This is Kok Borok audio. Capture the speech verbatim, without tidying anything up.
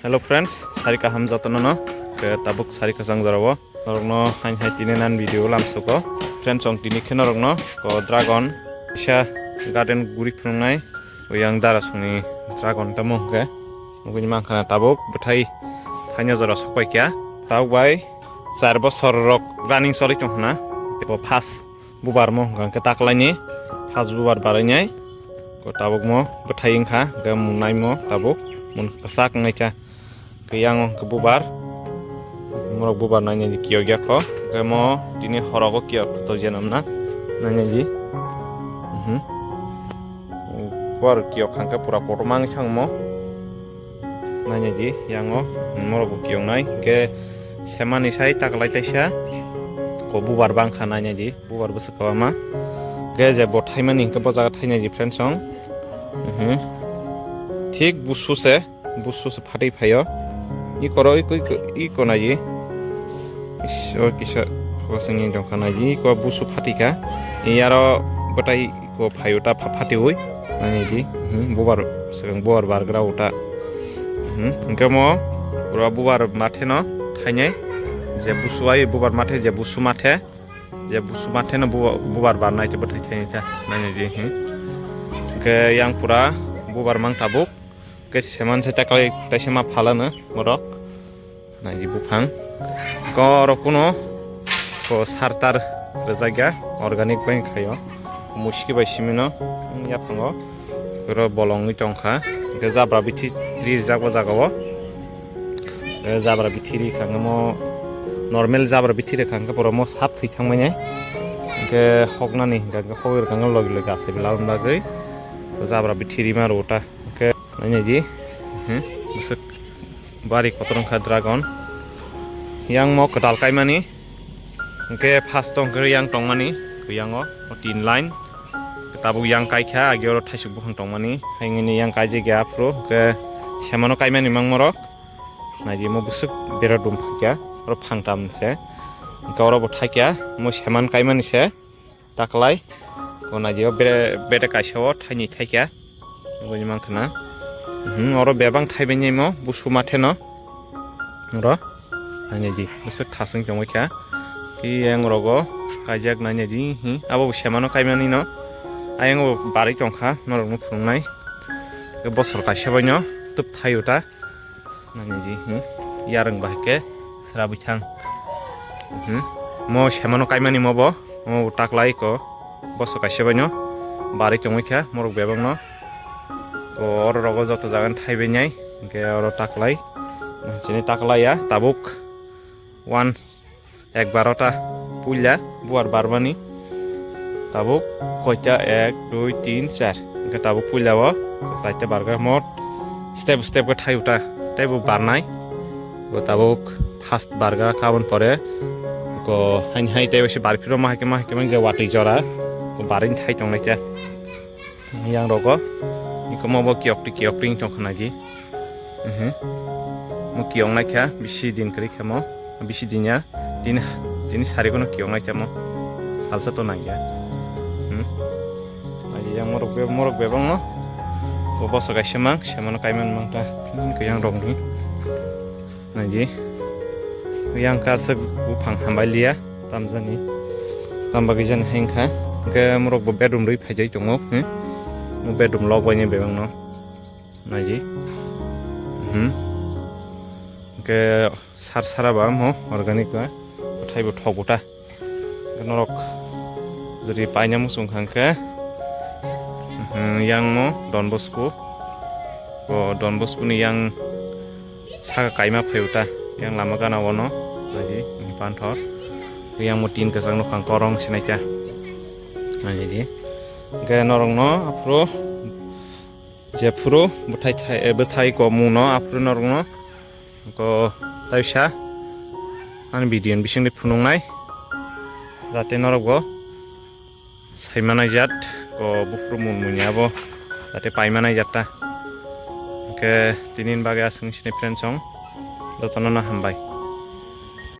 Hello friends, sari kaham jotono no. Ke tabuk sari kasang jorao. Norokno hain hai tini nan video lamsoko. Friends, ong tini khe norokno ko dragon kisa garden guri phunuknai. Oyang dara songni dragon tamo hwnkhe. Nugui mankha tabuk bwthai thaino jora sokpai kya. Tabuk bai char bosor rok running choli tong hwna. Bo first bubar mo hwnkha khe taklaini first bubar barainai. Ko tabuk mo bwthai wngkha, hwnkhe mung naimo tabuk mung kwchak wngnaikha. Khe yang hwnkhe bubar, morok bubar nainai kiyok yakho. Hwnkhe mo tini horogo kiyok to je namna nainai ji. Mhm. Bubar kiyok hwnkhe pura kotorma wngwi thangmo. Nainai di, yango morok bo kiyongnai. Hwnkhe semani sai taklai taisa. Ko bubar bangkha nainai di, bubar bwswk kwbangma. Hwnkhe je bo thaimani hwnkhe bo jaga thainai di friends song. Mhm. Thik busu se, busu se phatwi phaio. Iko ro iko, iko, iko nai di. Is, o kisa, o sengni dongkha nai di, iko busu phatikha. Iyaro bwtai ko phaio ta pha-, phatiwi. Nainai di, mhm, bubar, swkang bubar bargra uta. Mhm, hwnkhe mo pura bubar mathe no thainai. Je busu ai bubar mathe, je busu mathe, je busu mathe no bu-, bubar barnai te bwthai thainai ta. Nainai di, mhm. Hwnkhe yang pura bubar mang tabuk. Hwnkhe seman se taklai taisa ma phalano morok. Naidi buphang. Ko oro kuno ko sartar rwjakya, organic bai khaio. Muski bai simino yaphango. Oro bolongwi tongkha. Hwnkhe jabra bithi rijak o jagao. Hwnkhe jabra bithi rikha hwnkhe mo normal jabra bithi rikha hwnkhe borok mo sap thwi thangmani. Hwnkhe hoknani hwnkhe hok rikha hwnkhe logi logi asai belai bagwi. Jabra bithi rima rwo ta. Hwnkhe nainai di. Hmm. Bwswk. Bari kotor wngkha dragon. Yang mo kwtal kaimani. Hwnkhe first o hwnkhe yang tongmani. Yang o, o tin line. Tabuk yang kaikha, agi oro thaisuk buphang tongmani. Haingni yang kaijak ya aphuru. Hwnkhe semano kaimani mangmorok. Naidi mo bwswk bera dum phakya. Oro phangtam se. Hwnkhe oro bo thaikya. Mo seman kaimani se. Taklai. O naidi o bere, bere kaisa o thaini thaikya. Nugui mankha na. Mhm, oro bebang thaibai nai mo, busu mathe no. Oro. Nainai di, bwswk thaswng tongwi kha. Tei yang rogo kaijak nainai di, hi, abo bo semano kaimani no. Ayang bo barwi tongkha, norokno phunuknai. Bosor kaisa bai no, twp thaio ta. Nainai di, hi, yarwng bahai khe, sra bwthang. Mhm. Mo semano kaimani mo bo. Omo bo taklai ko boso kaisa bai no barwi tongwi kha morok bebak no. O oro rogo joto jaga ni thaibai nai, hwnkhe oro taklai, chini taklai ya tabuk one ek barota puila buar barmani tabuk koita ek dui tin char hwnkhe tabuk puila o chaita barga mot step step khe thai uta tei bo barnai. Bo tabuk first barga kabon pore ko haini hai tei se barphiro ma hai khe ma hai khe ma je watwi jora ko baring thai tongnai khe yang rogo iko mo bo kiyok ti kiyok ring tong khna ji. Mhm. Mo kiyok nai kha bisi din kwrwi khe mo bisi din ya tini tini sari kono kiyok nai khe mo salsa to nang ya. Hmm. Ai yang morok be morok bebang no bo boso kaisa mang se mano kaiman mang ta yang rok ni. Naidi. Yang kasuk buphang hambai liya. Tamjani. Tamba gijani hengkha. Hingke murok bo bedroom rwi phaijai tongo. Hmm? Bedroom lok bai ni bebang no. Naidi. Hmm. Hingke sar sara ba mo organic ba. Bothai bo thok bota. Norok jodi paina muchung kha hingke. Hmm, yang mo Don Bosco. O Don Bosco ni yang saka kaima phai uta yang lama gana wano lagi ni panthor yang mo tin kasang no khang korong sinai cha nai di ge norong no aphro je phuru bwthai thai bwthai ko mu no aphro norong no ko taisa ani video ni bising de phunung nai jate norok bo. Saimanaijat ko buphuru mun munya abo jate paimanaijat ta. Hingke tini bagwi aswng sini friend song jotono no hambai.